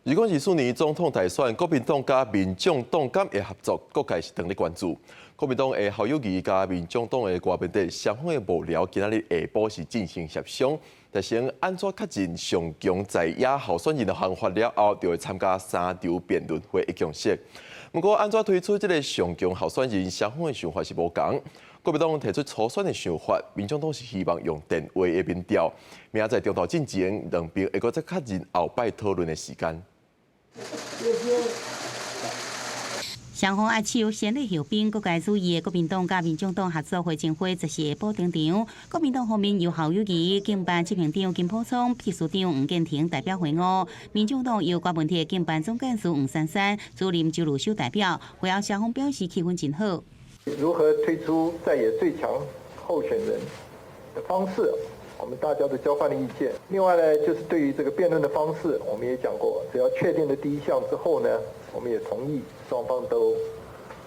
2024年總統大選，國民黨佮民眾黨敢會合作，各界是當咧關注。國民黨的侯友宜佮民眾黨的柯文哲雙方的幕僚今仔日下晡是進行協商，達成按怎確認上強在野候選人的方法了後，就會參加三場辯論會的共識。不過，按怎推出這个上強候選人，雙方的想法是無仝。國民黨提出初選的想法，民眾黨是希望用電話的民調。明仔載中晝進前，兩邊會閣再確認後擺討論的時間。雙方握手先禮後兵，各界注意的國民黨佮民眾黨合作會前會就是下晡登場。國民黨方面由侯友宜競辦執行長金溥聰、秘書長黃建庭代表會晤；民眾黨由柯文哲競辦總幹事黃珊珊、主任周如修代表。會後雙方表示氣氛真好。如何推出在野最強候選人的方式，我們大家都交換了意見。另外呢，就是對於這個辯論的方式，我們也講過，只要確定了第一項之後呢，我們也同意雙方都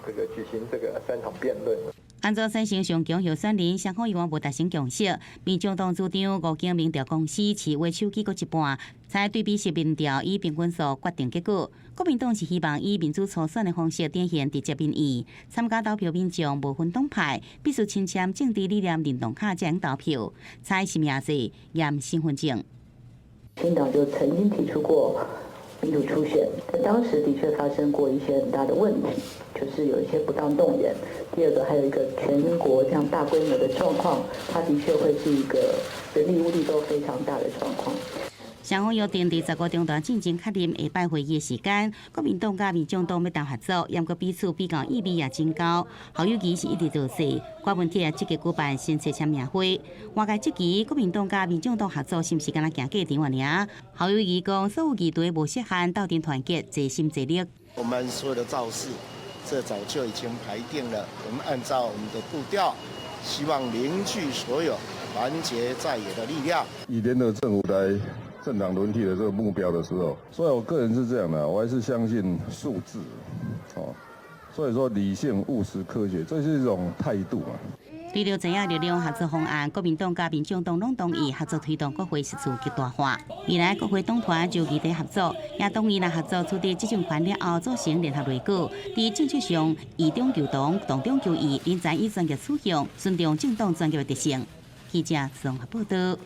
這個舉行這個三場辯論。按怎產生上強候選人，雙方猶原無達成共識。民眾黨主張五間民調公司市話手機閣一半，採對比式民調以平均數決定結果。國民黨是希望以民主初選的方式展現直接民意，參加投票民眾無分黨派，必須親簽政治理念認同卡才能投票，採實名制驗身份證。新黨就曾經提出過民主初選，但當時的確發生過一些很大的問題，就是有一些不當動員。第二個，還有一個全國這樣大規模的狀況，它的確會是一個人力物力都非常大的狀況。雙方約定佇15中晝進前確認下擺會議的時間。國民黨佮民眾黨欲談合作，毋過彼此比較意味也真高。侯友宜是一直造勢，柯文哲也積極舉辦新冊簽名會。外界質疑國民黨佮民眾黨合作是毋是干焦行過場爾？侯友宜講，所有議題無設限，鬥陣團結，齊心齊力。我們所有的造勢，這早就已經排定了。我們按照我們的步調，希望凝聚所有團結在野的力量。以聯合政府來政黨輪替的這個目標的時候，所以我個人是這樣的，我還是相信數字，哦，所以說理性、務實、科學，這是一種態度嘛。對著在野力量合作方案，國民黨佮民眾黨攏同意合作推動國會實事極大化。未來國會黨團就議題合作，也同意若合作取得執政權了後，組成聯合內閣。佇政策上，異中求同，同中求異，人才以專業取向，尊重政黨專業的特性。記者綜合報道。